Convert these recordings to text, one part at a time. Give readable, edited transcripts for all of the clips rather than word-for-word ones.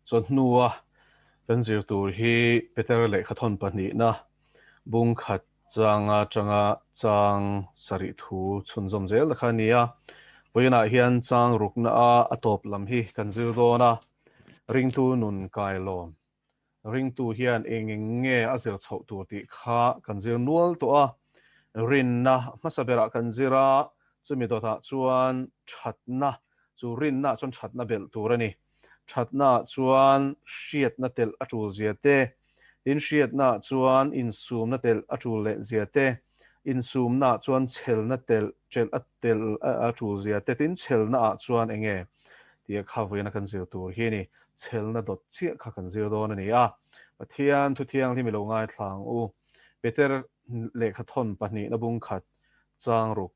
Chawhnua kan zir tur hi Petera lehkhathawn pahnihna bung khat changa atanga chang sarih thu chhunzawm zel ta kha a ni a. Vawiinah hian chang rukna a a tawp lam hi kan zir dawn a, ringtu nun kailawm Ringtu hian eng eng nge a zir chhoh tur tih kha kan zir nual tawh a, rinna hmasa berah kan zir a, chumi dawtah chuan thatna, chu rinnaah chuan thatna belh tur a ni. Thatnaah chuan hriatna telh a tul zia te, tin hriatnaah chuan insumna telh a tul leh zia te, insumnaah chuan chhelna telh ṭelh a telh a tul zia te, tin chhelnaah chuan eng nge tih kha vawiina kan zir tur hi a ni. Chhelna dawt chiah kha kan zir dawn a ni a, Pathian thu thianghlim i lo ngaithla ang u. Peter lehkhathawn pahnihna bungkhat chang ruk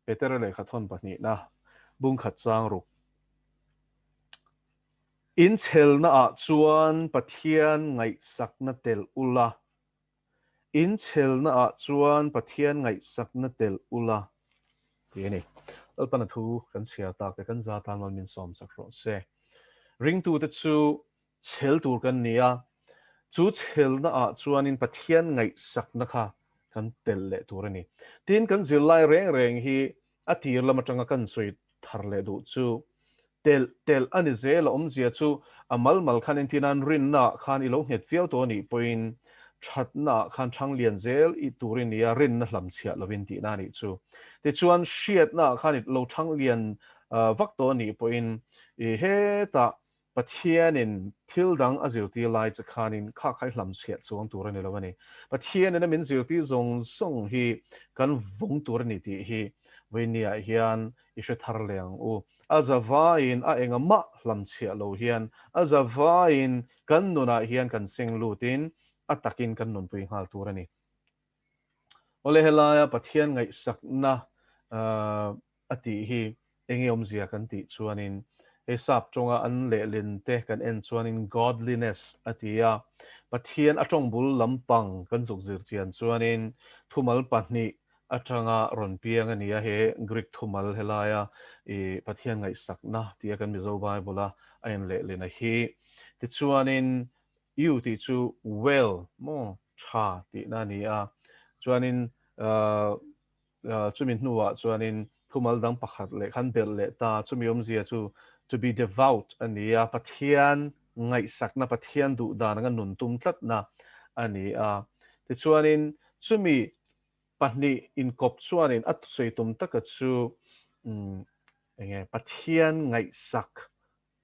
Peter lehkhathawn pahnihna bungkhat chang ruk In chhelnaah chuan Pathian ngaihsakna telh ula In chhelnaah chuan Pathian ngaihsakna telh ula tih a ni. Lalpana thu kan chhiar tak te kan za tan mal min sawm sak rawh se. Ringtute chu chhel tur kan ni a, chu chhelnaah chuanin Pathian ngaihsakna kha kan telh leh tur a ni. Tin, kan zirlai reng reng hi A tir lam atanga kan sawi thar leh duh chu telh telh a ni zel a awmzia chu a mal mal khan entir nan rinna ah khan i lo nghet viau tawh a nih pawhin thatna ah khan thang lian zel i tur i nia rinna hlam chhiah lovin tihna a nih chu. Tichuan hriatna ah khan i lo thang lian vak tawh a nih pawhin i hetah Pathianin thil dang a zirtir lai che khanin kha kha i hlamchhiah chuang tur a ni lo a ni. Pathianin a min zirtir zawng zawng hi kan vawng tur a ni tih hi vawinia hian i hre thar leh ang u. A zavaiin a enga mah hlamchhiah lo hian a zavaiin kan nunah hian kan seng lutin a takin kan nunpui nghal tur a ni. Awle helaia Pathian ngaihsakna a tih hi enge awmzia kan tih chuanin hei sap tawnga an lehlin te kan en chuanin godliness a ti a, Pathian a tawngbul lampang kan zuk zir chian chuanin thumal pahnih atanga rawn piang a ni a, he Greek thumal helaia i Pathian ngaihsakna tia kan Mizo Bible a a inlehlin a hi. Tichuanin Eu tih chu well maw tha tihna a ni a, chuanin chumi hnuah chuanin thumal dang pakhat leh khan belh leh ta, chumi awmzia chu to be devout a ni a, Pathian ngaihsakna, Pathian duh dan anga nun tum tlatna a ni a. Tichuanin chumi pahnih inkawp chuanin a sawi tum taka chu enge Pathian ngaihsak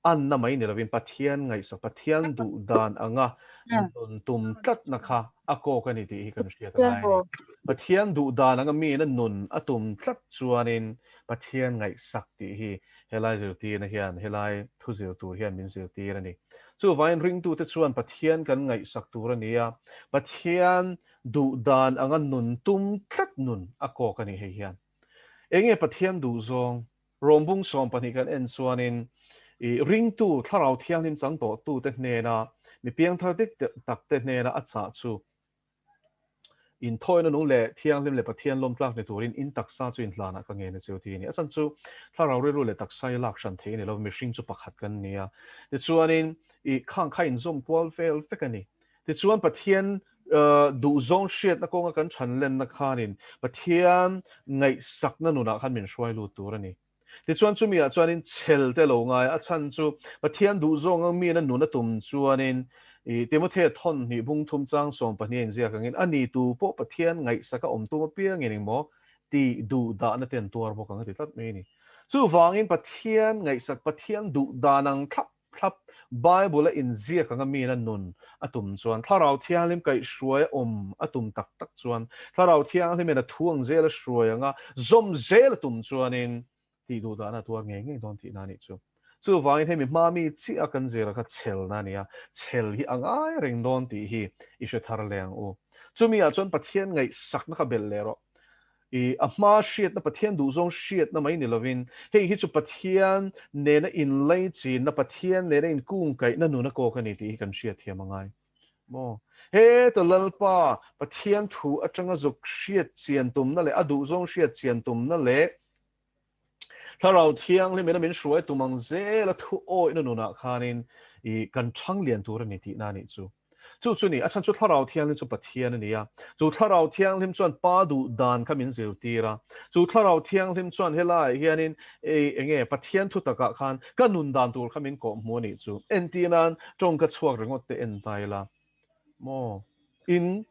Anna mai ni lovin Pathian ngaihsak, Pathian duh dan anga nun tum tlatna kha a kawk a ni tih hi kan hriat a ngai a ni. Pathian duh dan anga miin a nun a tum tlat chuanin Pathian ngaihsak tih hi helai zirtirna hian, helai thu zir tur hian min zirtir a ni. Chuvangin ringtute chuan Pathian kan ngaihsak tur a ni a, Pathian duh dan anga nun tum tlat nun a kawk a ni hei hian. Enge Pathian duh zawng? Rawmbung 12 kan en chuanin i ringtu Thlarau Thianghlim chang tawhtute hnena mi piangthar dik takte hnena a chah chu inthawina nung leh Thianghlim leh Pathian lawmtlak ni turin in taksa chu inhlanah ka ngen a chu ti a ni. A chhan chu Thlarau rilru leh taksa hi lak hran thei a ni lo, mihring chu pakhat kan ni a. Tichuanin i khang kha inzawm kual vel vek a ni. Tichuan Pathian duhzawng hriatna kawnga kan chhan lenna khanin Pathian ngaihsakna nunah khan min hruai lut tur a ni. Tichuan chumi ah chuanin chhel te lo ngai a, a chhan chu Pathian duhzawng ang miin a nun a tum chuanin i Timothea thawn hnih bung thum chang 12 a inziak angin a ni tu pawh Pathian ngaihsaka awm tum apiangin engmaw tih duh dahna te an tuar bawk ang a ti tlat mai a ni. Chuvangin Pathian ngaihsak Pathian duh dan ang thlap thlap. Bible a inziak anga miin a nun a tum chuan, Thlarau Thianghlim kaihhruai a awm a tum tak tak chuan, Thlarau Thianghlimin a thu ang zel a hruai anga zawm zel a tum chuanin tih duh dahna a tuar ngei ngei dawn tihna a nih chu. Chuvangin hemi hma mi chiah a kan zir kha chhelna a ni a, chhel hi a ngai reng dawn tih hi i hre thar leh ang u. Chumi ah chuan Pathian ngaihsakna kha belh leh rawh. I a hma hriatna, Pathian duhzawng hriatna mai ni lovin, hei hi chu Pathian nena inlaichinna, Pathian nena inkungkaihna nun a kawk a ni tih hi kan hriatthiam a ngai maw? Heta Lalpa Pathian thu atanga zuk hriat chian tumna leh a duhzawng hriat chian tumna leh. Thlarau Thianghlim ina min hruai tum ang zela thu awihna nunah khanin i kan chhang lian tur a ni tihna a nih chu. Chu chu ni, a chhan chu Thlarau Thianghlim chu Pathian a ni a. Chu Thlarau Thianghlim chuan Pa duh dan kha min zirtir a. Chu Thlarau Thianghlim chuan helaiah hianin ei enge Pathian thu takah khan ka nun dan tur kha min kawhhmuh a nih chu. Entirnan tawngka chhuak ringawt te en ta ila maw? In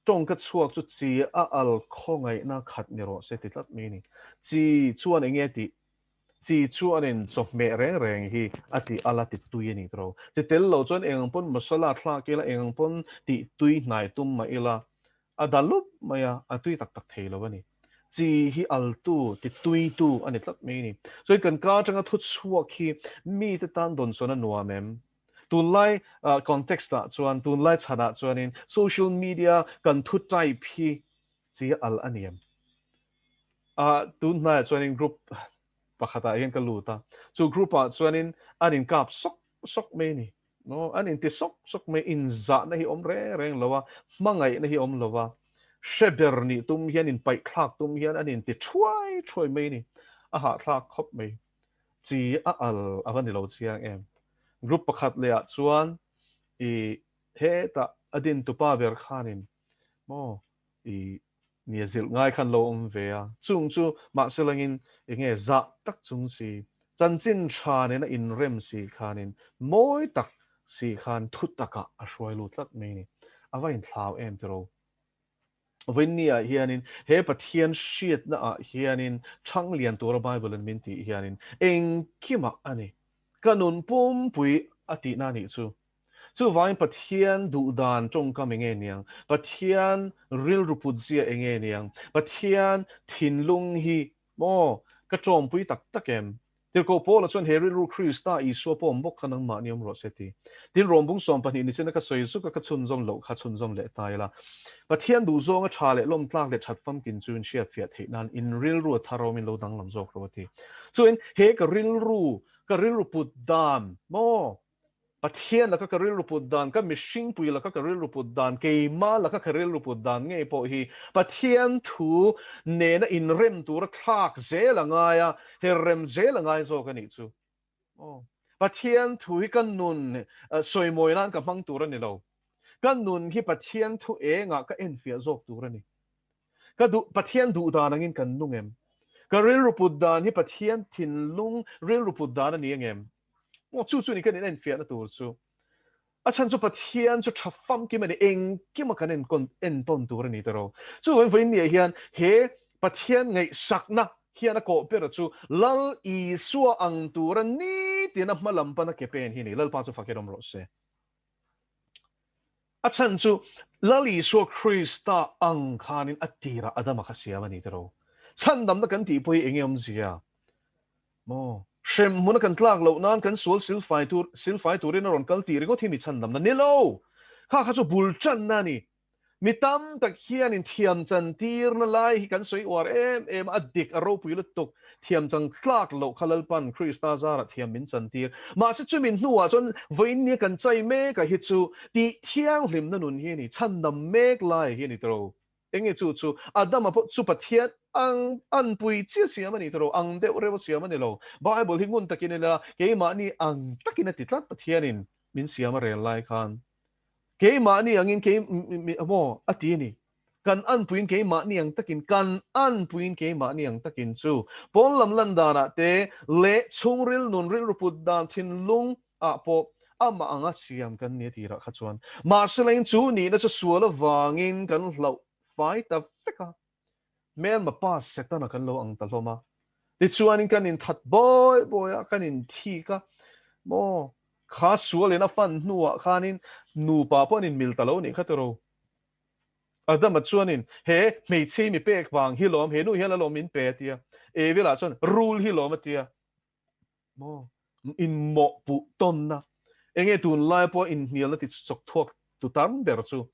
tawngka chhuak chu chi a al khawngaihna khat ni rawh se ti tlat mai a ni. Chi chuan enge tih? Chi chuanin chawhmeh reng reng hi a ti al a ti tui a ni tawh. Chi tel lo chuan eng ang pawn masala thlak ila, eng ang pawn tih tui hnai tum mah ila, a da lup mai a, a tui tak tak thei lo a ni. Chi hi altu, ti tuitu a ni tlat mai a ni. Chuan kan ka atanga thu chhuak hi mite tan dawnsawn a nuam em? Tunlai context ah chuan, tunlai chhanah chuanin social media kan thu type hi chi al a ni em? Ah, tun hnaiah chuanin group pakhatah hian ka lut a, chu group ah chuanin an inkap sawk sawk mai a ni. Maw, an inti sawk sawk mai, inzahna hi awm reng reng lo a, hmangaihna hi awm lo a, hre ber nih tum hian, inpaih thlak tum hian an inti thuai thuai mai a ni. A hahthlak khawp mai. Chi a al a va ni lo chiang em. Group pakhat leh ah chuan i hetah a din tupa ber khanin maw i nia zilh ngai khan lo awm ve a, chung chu mahse langin enge zah tak chung si, chanchin tha nena inrem si khanin mawi tak si khan thu takah a hruai lut tlat mai a ni. A va inthlau em tiro. Vawiinni ah hianin he Pathian hriatna ah hianin chhang lian tura Bible in min tih hianin engkimah a ni. Ka nun pumpui a tihna a nih chu. Chuvangin Pathian duhdan tawngkam enge niang? Pathian rilru putzia enge niang? Pathian thinlung hi maw ka tawmpui tak tak em? Tirhkoh Paula chuan he rilru Krista Isua pawh awm bawk kha nangmahni awm rawh se ti. Tin, Rawmbung 12 ni china ka sawi zuk a ka chhunzawm loh kha chhunzawm leh ta ila. Pathian duhzawnga tha leh lawmtlak leh that famkin chu inhriatfiah theih nan in rilru a thar awmin lo danglam zawk rawh a ti. Chuan he ka rilru, ka rilru put dan maw? Pathian laka ka rilru put dan, ka mihringpui laka ka rilru put dan, keimah laka ka rilru put dan ngei pawh hi Pathian thu nena inrem tura thlak zel a ngai a, her rem zel a ngai zawk a nih chu. Aw. Pathian thu hi ka nun sawimawi nan ka hmang tur a ni lo. Ka nun hi Pathian thu engah ka enfiah zawk tur a ni. Ka duh, Pathian duh dan angin kan nung em? Ka rilru put dan hi Pathian thinlung rilru put dan a ni angem? Maw chu chu ni kan in enfiahna tur chu. A chhan chu Pathian chu tha famkim a ni, engkima kan enkawn entawn tur a ni ta ro. Chuvangin vawiin niah hian he Pathian ngaihsakna hian a kawh ber chu Lal Isua ang tura nitin a hma lam pana ke pen hi a ni. Lalpa chu fakin awm rawh se. A chhan chu Lal Isua Krista ang khanin a tirah Adama kha siam a ni ta ro. Chhandamna kan tih pawh hi enge awmzia? Maw? Hrem hmuna kan tlak loh nan kan sual silfai tur silfai turin a rawn kal tih ringawt hi mi chhandamna ni lo! Kha kha chu bul tanna a ni. Mi tam tak hianin thiam chan tirna lai hi kan sawi uar em em a, a dik a ropui lutuk. Thiam chan tlak loh kha Lalpan Krista zarah thiam min chan tir. Mahse chumi hnuah chuan vawiinnia kan chai mekah hi chu tih thianghlimna nun hi a ni, chhandam mek lai hi a ni tawh. Enge chu chu Adama pawh chu Pathian ang anpui chiah siam a ni tawh lo, ang deuh reuh a siam a ni lo. Bible hi ngun takin ila keimahni ang takin a ti tlat Pathianin min siam a rel lai khan. Keimahni angin kei maw a ti a ni. Kan anpuiin keimahni ang takin, kan anpuiin keimahni ang takin chu pawn lam lan danah te leh chhungril nun rilru put dan thinlung ah pawh amah anga siam kan ni a tirah kha chuan mahselain chu nihna chu sual avangin kan hlauh fai ta vek a, hmelma pa Setana kan lo ang ta hlawm a, tichuanin kan inthat bawi bawi a, kan inthik a, maw kha sualin a fan hnuah khanin nupa pawh an inmil ta lo nih kha tiro. Adama chuanin he hmeichhe mi pek vang hi lawm, he nu hian alawm min pe a tia, Evi lah chuan rul hi lawm a tia. Maw? Inmawhpuh tawnna. Enge tunlai pawh inhnialna ti chawk thuak tu tam ber chu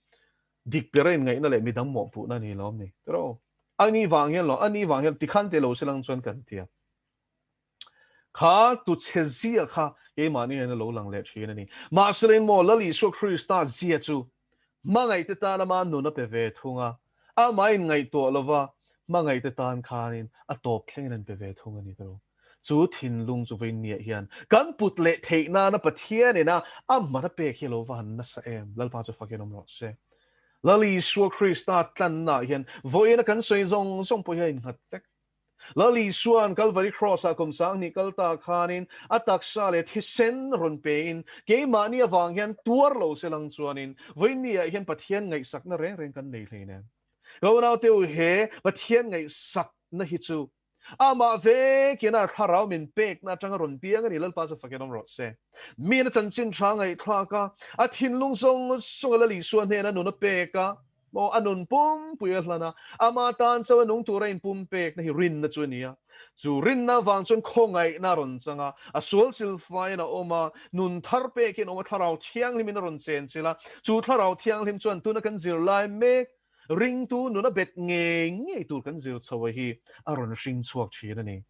dik bera inngaihna leh midang mawhpuhna a ni lawm ni. Tiraw? A ni vang hian lo, a ni vang hian tikhan te lo se lang chuan kan tia. Kha tu chhe zia kha keimahni hian a lo lang leh thin a ni. Mahse maw Lal Isua Krista zia chu Hmangaihte tan ama nun a pe ve thung a, amah inngaihtuah lova hmangaihte tan khanin a tawp thlengin an pe ve thung a ni tawh. Chu thinlung chu vawiin hian kan put leh theih nana Pathian ina a man a pek hi a lo va han nasa em! Lalpa chu fakin awm rawh se. Lal Isua Krista tlannaah hian vawiina kan sawi zawng zawng pawh hi a innghat vek. Lal Isua'n Kalvari Kraws-ah kum 2000 kal ta khanin a taksa leh thisen rawn pein keimahni avang hian tuar lo se lang chuanin vawiinniah hian Pathian ngaihsakna reng reng kan nei hleinem. Ka unaute u he Pathian ngaihsakna hi chu Amah vekin a thlarau min pekna atanga rawn piang a ni, Lalpa chu fakin awm rawh se. Miin a chanchin tha ngaihthlak a, a thinlung zawng zawng a Lal Isua hnena nun a pek a, maw a nun pumpui a hlan a, ama tan chauh a nung tura inpum pekna hi rinna chu a ni a. Chu rinna avang chuan khawngaihna a rawn chang a, a sual silfaiin a awm a, nun thar pekin a awm a, thlarau thianghlimin a rawn chenchilh a, chu thlarau thianghlim chuan tuna kan zirlai mek Ringtu nuna bet ngei ngei tur kan zir chho a hi a rawn hring chhuak thin a ni.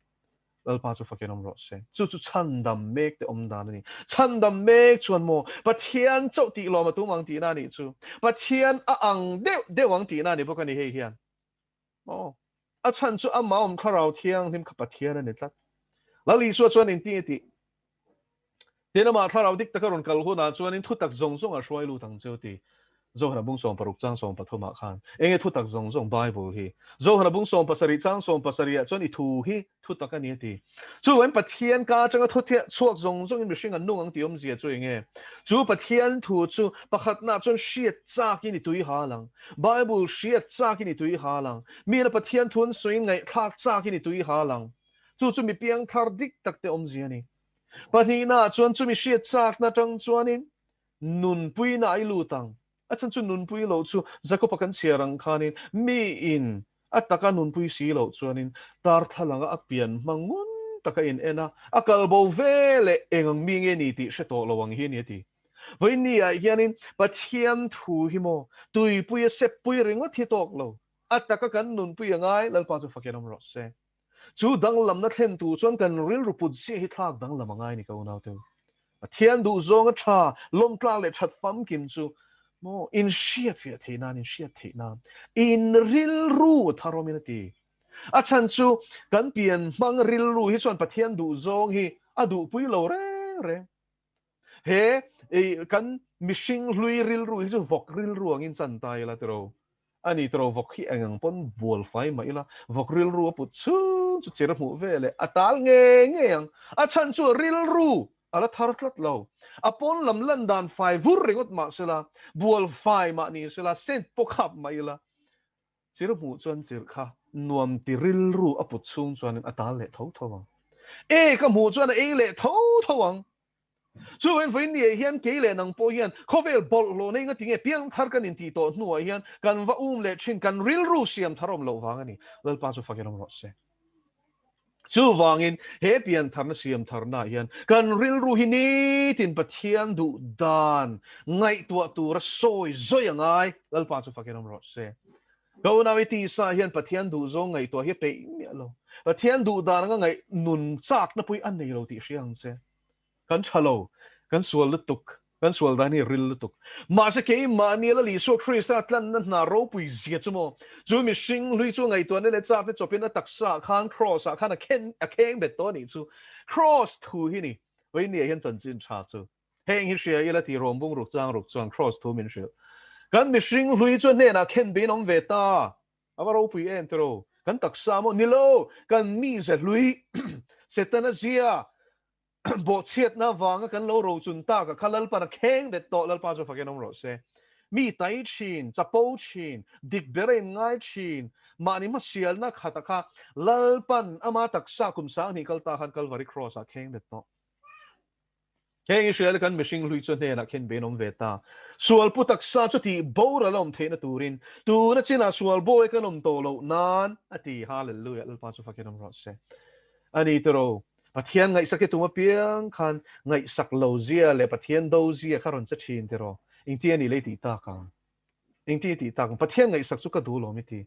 Lalpa chu fakin awm rawh se. Chu chu chhandam mek te awm dan a ni. Chhandam mek chuan maw Pathian chauh tih lawm a tum ang tihna a nih chu. Pathian a ang deuh deuh ang tihna a ni bawk a ni hei hian. Maw? A chhan chu amah awm thlarau thianghlim kha Pathian a ni tlat. Lal Isua chuan engtin a tih? Tin, amah thlarau dik taka rawn kal hunah chuanin thutak zawng zawng a hruai lut ang cheu ti. Zohana bung 60 chang 13 ah khan enge thutak zawng zawng Bible hi? Zohana bung 17 chang 17 ah chuan i thu hi thutak a ni a ti. Chuvain Pathian ka atanga thu chhuak zawng zawngin mihring an nung ang tih awmzia chu enge? Chu Pathian thu chu pakhatnaah chuan hriat chakin i tui hal ang. Bible hriat chakin i tui hal ang. Mila Pathian thu an sawiin ngaihthlak chakin i tui hal ang. Chu chu mi piangthar dik tak te awmzia a ni. Pahnihnaah chuan chumi hriat chakna atang chuanin nunpuina a i lut ang. A chhan chu nunpui loh chu Jakob-a kan chhiar ang khanin miin a taka nunpui si loh chuanin darthlalanga a pian hma ngun taka in en a, a kal bo ve leh eng ang mi nge ni tih hre tawh lo ang hi a ni a ti. Vawiinni-ah hianin Pathian thu hi maw tuipui a seppui ringawt hi tawk lo, a taka kan nunpui a ngai, Lalpa chu fakin awm rawh se. Chu danglamna thlen tur chuan kan rilru put ziah hi thlak danglam a ngai ni ka unaute u. Pathian duhzawnga tha, lawmtlak leh that famkim chu maw inhriat fiah theih nan, inhriat theih nan, in rilru a thar awmin a ti. A chhan chu kan pian hmang rilru hi chuan Pathian duhzawng hi a duhpui lo reng reng. He kan mihring hlui rilru hi chu vawk rilru angin chan ta ila tiro. A ni tiro vawk hi eng ang pawn bual fai mah ila vawk rilru a put chhung chu chir a hmuh ve leh a tal ngei ngei ang. A chhan chu a rilru a la thar tlat lo. A pawn lam lan dan fai vur ringawt mah sela, bual fai mah ni sela, scent pawh khap mah ila Chir hmuh chuan chirh kha nuam ti rilru a put chhung chuanin a tal leh tho tho ang. E ka hmuh chuan a ei leh tho tho ang. Chuvain vawiin ni ah hian kei leh nang pawh hian khawvel bawlhhlawh nei nga tinge piangthar kan intih tawh hnuah hian kan va um leh thin, kan rilru siam thar awm loh vang a ni. Lalpa chu fakin awm rawh se. Chuvangin he piantharna siam tharnaah hian kan rilru hi nitin Pathian duh dan ngaihtuah tura sawi zawi a ngai. Lalpa chu fakin awm rawh se. Ka unau i tisa hian Pathian duh zawng ngaihtuah hi a peih miah lo. Pathian duh dan anga ngaih nun chakna pawh hi a nei lo tih hria ang che. Kan tha lo, kan sual lutuk, kan sual dan hi ril lutuk. Mahse keimahni Lal Isua Krista tlanna hna ropui zia chu maw, chu mihring hlui chu ngaihtuahna leh chakna chawpin a taksa ah khan Kraws ah khan a khen a kheng bet tawh a nih chu. Kraws thu hi ni, vawinia hian chanchin tha chu. Heng hi hria ila tih rawng bung ruk chang ruk chuan Kraws thu min hrilh. Kan mihring hlui chu a hnenah khen bein awm ve ta. A va ropui em tiraw? Kan taksa maw? Ni lo, kan mize hlui Setana zia Bawhchhiatna avanga kan lo rochun tak a kha Lalpan a kheng det tawh, Lalpa chu fakin awm rawh se. Mi tai thin, chapo thin, dik ber a inngai thin, mahni hmasialna khat a kha Lalpan ama taksa kum 2000 kal ta khan Kalvari Kraws ah kheng det tawh. Heng Israel kan mihring hlui chu hnenah khen bein awm ve ta. Sual pu taksa chu tih boral a awm theihna turin tuna chinah sual bawi kan awm tawh loh nan a ti. Hallelujah, Lalpa chu fakin awm rawh se. A ni tiraw, Pathian ngaihsak hi tum apiang khan ngaihsak lo zia leh Pathian do zia kha rawn che thin tiraw? Engti a nih lei tih tak ang? Engti a tih tak ang? Pathian ngaihsak chu ka duh lawm i ti.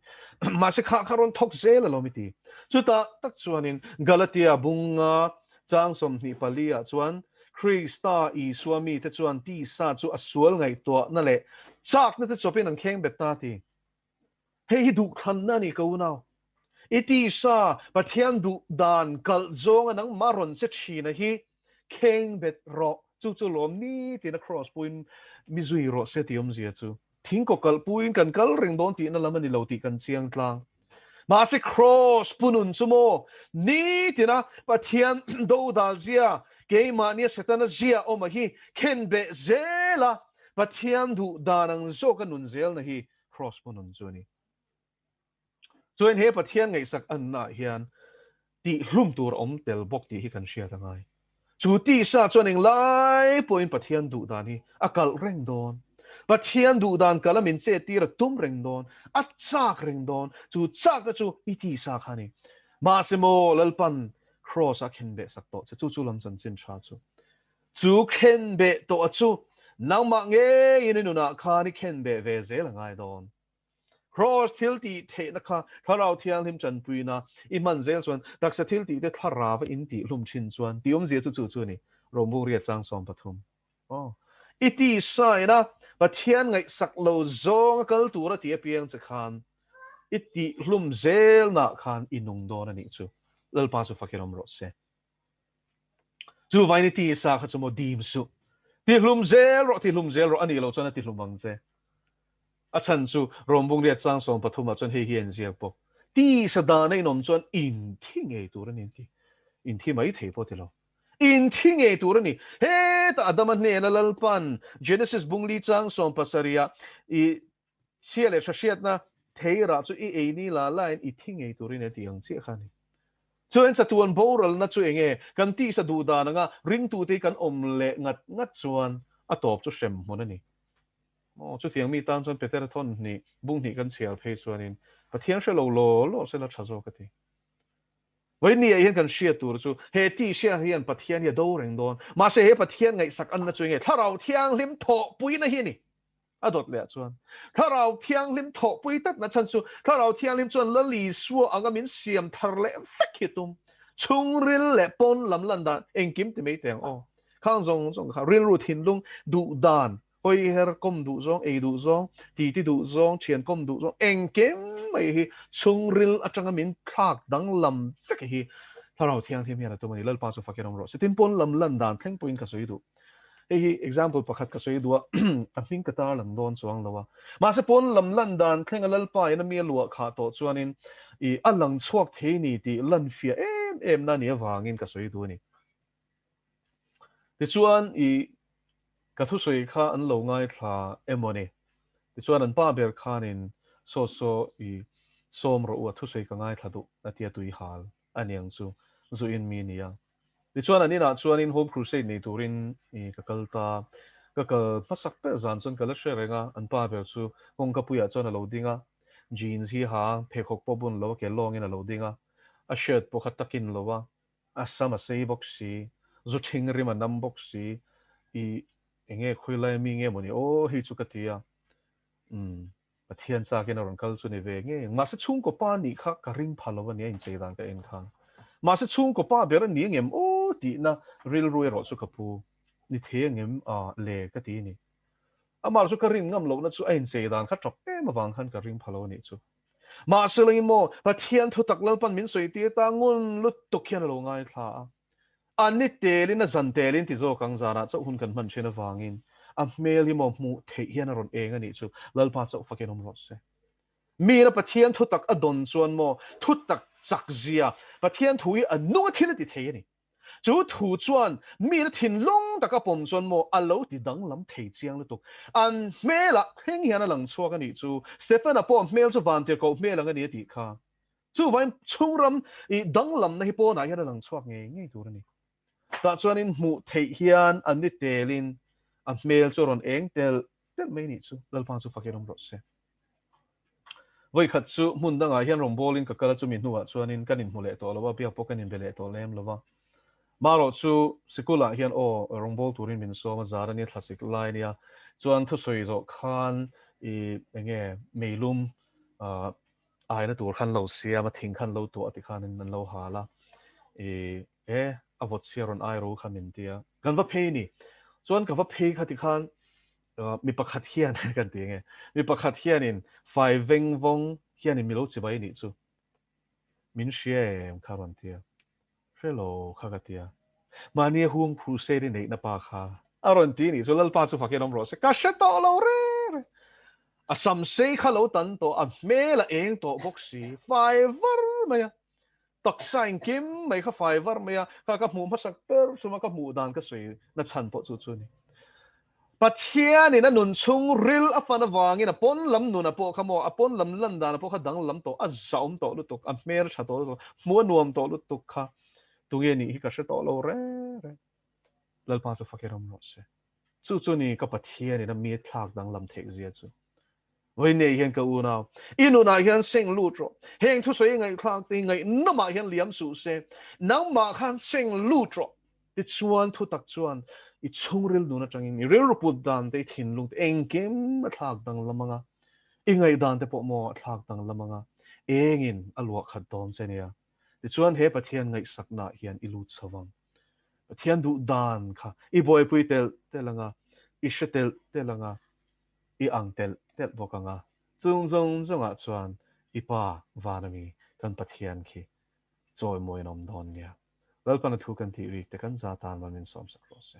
Mahse kha kha rawn thawk zel alawm i ti. Chutah tak chuanin Galatia bunga chang 24 ah chuan Krista Isua mite chuan tisa chu a sual ngaihtuahna leh chakna te chawpin an kheng bet ta a ti. Hei hi duhthlanna a ni ka unau. I tisa Pathian duh dan kalh zawnga nangmah rawn che thina hi kheng bet rawh. Chu chu lawm nitin a kraws puiin mi zui rawh se tih awmzia chu. Thing kaw kalh puiin kan kal reng dawn tihna lam a ni lo tih kan chiang tlang. Mahse kraws pu nun chu maw nitina Pathian dodal zia, keimahnia Setana zia awma hi khen beh zela Pathian duh dan ang zawka nun zelna hi kraws pu nun chu a ni. Chuan he Pathian ngaihsak annaah hian tihhlum tur a awm tel bawk tih hi kan hriat a ngai. Chu tisa chuan englai pawhin Pathian duh dan hi a kalh reng dawn. Pathian duh dan kalh a min chet tir a tum reng dawn, a chak reng dawn. Chu chakna chu i tisa kha a ni. Mahse maw Lalpan Kraws a khenbeh sak tawh che, chu chu lam chanchin tha chu. Chu khenbeh tawh a chu nangmah ngeiin i nunah khan i khenbeh ve zel a ngai dawn. Kraws thil tih theihna kha Thlarau Thianghlim tanpuina i hman zel chuan taksa thil tih te thlarau a in tih hlum thin chuan tih awmzia chu chu chu a ni, Rombung riat chang 13. Aw. I tisain a Pathian ngaihsak lo zawng a kal tur a ti apiang che khan i tih hlum zelnaah khan i nung dawn a nih chu. Lalpa chu fakin awm rawh se. Chu vaini tisa kha chu maw dim suh. Tihlum zel rawh, tihlum zel rawh a nih loh chuan a tihlum ang che. A chhan chu Rombung riat chang 13 ah chuan hei hi a inziak bawk. Tisa dana inawm chuan inthi ngei tur a ni an ti. Inthi mai thei pawh ti lo. Inthi ngei tur a ni. Hetah Adama hnena Lalpan Genesis bungli chang 17 ah i chhia leh tha hriatna theirah chu i ei ni la lain i thi ngei turin a ti ang chiah kha a ni. Chuan chatuan boralna chu enge kan tisa duh dan anga ringtute hi kan awm leh ngat ngat chuan a tawp chu hrem hmun a ni. Aw, chutiang mi tan chuan Petera thawn hnih, bung hnih kan chhiar phei chuanin Pathian hre lo law law sela tha zawk a ti. Vawiin ah hian kan hriat tur chu he tihhria hian Pathian hi a do reng dawn. Mahse he Pathian ngaihsak anna chu enge Thlarau Thianghlim thawhpuina hi a ni. A dawt leh ah chuan Thlarau Thianghlim thawhpui tatna chhan chu Thlarau Thianghlim chuan Lal Isua anga min siam thar leh vek hi tum. Chhungril leh pawn lam lan dan engkim ti mai teh ang aw. Khang zawng zawng kha rilru thinlung duh dan, hawi her kawm duh zawng, ei duh zawng, titi duh zawng, thian kawm duh zawng engkim mai hi chhungril atanga min thlak danglam vek hi Thlarau Thianghlim hian a tum a ni. Lalpa chu fakin awm rawh se. Tin pawn lam lan dan thleng pawhin ka sawi duh. Hei hi example pakhat ka sawi duh a, a hming ka tar lang dawn chuang lo a. Mahse pawn lam lan dan thleng a Lalpa in a mi a luah khah tawh chuanin i a lang chhuak thei ni tih lan fiah em em na nih avangin ka sawi duh a ni. Tichuan i ka thusawi kha an lo ngaithla emaw ni? Tichuan an pa ber khanin saw saw i sawm rawh u a thusawi ka ngaithla duh a tia tui hal a niang chu zu in mi nia. Tichuan an inah chuanin Home Crusade nei turin i ka kal ta. Ka kal hmasak ber zan chuan ka la hre reng a, an pa ber chu kawngka puiah chuan a lo ding a, jeans hi ha pheikhawk pawh bun lo a ke lawngin a lo ding a, a shirt pawh kha takin lo a, a sam a sei bawk si, zu thing rim a nam bawk si, i enge khawilai mi nge mawni aw hei chu ka ti a, umm Pathian chakin a rawn kal chu ni ve ngei ang. Mahse chhungkaw pa nih kha ka ring pha lo a nia inchei dan ka en khan. Mahse chhungkaw pa ber a ni angem aw tihna rilru erawh chu ka pu ni thei angem a le ka ti a ni. Amah chu ka rin ngam lohna chu a inchei dan kha tawp em avang khan ka ring pha lo a nih chu. Mahse langin maw Pathian thutak Lalpan min sawi tir ta ngun lutuk hian a lo ngaithla a. A ni telin a zan telin ti zawk ang zanah chauh hun kan hman thin avangin a hmel hi maw hmuh theih hian a rawn eng a nih chu Lalpa chauh fakin awm rawh se. Miin a Pathian thutak a dawn chuan maw thutak chak zia Pathian thu hi a nung a thil a ti thei a ni. Chu thu chuan miin a thinlung taka pawm chuan maw a lo ti danglam thei chiang lutuk. An hmelah thleng hian a lang chhuak a nih chu. Stephen-a pawh hmel chu vantirhkoh hmel ang a ni a tih kha. Chuvangin chhungram i danglamna hi pawnah hian a lang chhuak ngei ngei tur a ni. Tah chuanin hmuh theih hian a ni telin a hmel chu a rawn eng tel telh mai nih chu Lalpa chu fakin awm rawh se. Vawikhat chu hmun dangah hian rawngbawlin ka kal a, chumi hnuah chuanin kan inhmu leh tawh lo a, biak pawh kan inbe leh tawh lem lo va. Marawh chu sikulah hian aw rawngbâwl turin min sawm a, zar a nia, thlasik lai a nia, chuan thusawi zawh khan i enge meilum Aina tur khan lo siam a, thing khan lo tuah ti khanin an lo hal a, i e a vawt chhia rawn ai ro kha min ti a, kan va phei ni. Chuan ka va phei kha ti khan mi pakhat hian kan ti nge, mi pakhat hianin fai veng vawng hianin mi lo chibai nih chu. Min hria em kha rawn ti a. Hre lo kha ka ti a. Mahni a hung crusade i neihna pa kha a rawn ti nih chu Lalpa chu fakin awm rawh se. Ka hre tawh lo reng reng. A sam sei kha lo tan tawh, a hmel a eng tawh bawk si, fai var mai a. Taksa engkim mai kha fai var mai a, kha ka hmuh hmasak ber chuma ka hmuh dan ka sawi na chhan pawh chu chu a ni. Pathianin a nun chhung ril a fan avangin a pawn lam nuna pawh kha maw, a pawn lam lan dana pawh kha danglam tawh, a zahawm tawh lutuk, a hmel tha tawh lutuk, hmuh a nuam tawh lutuk kha tunge nih hi ka hre tawh lo reng reng. Lalpa chu fakin awm rawh se. Chu chu ni ka Pathianin a mi thlak danglam theih zia chu. Vawiin hian ka unau, i nunah hian seng lut rawh. Heng thusawi i ngaihthlak te hi ngaihnawmah hian liam suh se, nangmah khan seng lut rawh. Tichuan thutak chuan i chhungril nun atangin i rilru put dan te, i thinlung te engkim a thlak danglam anga, i ngaihdan te pawh maw a thlak danglam anga, engin a luah khat dawn che nia. Tichuan he Pathian ngaihsaknaah hian i lut chho vang. Pathian duh dan kha i buaipui telh telh anga, i hre telh telh anga, i ang telh telh bawk ang a, chung zawng zawngah chuan i Pa vana mi kan Pathian khi chawimawi an awm dawn nia. Lalpana thu kan tih rik te kan za tan mal min sawmsak rawh se.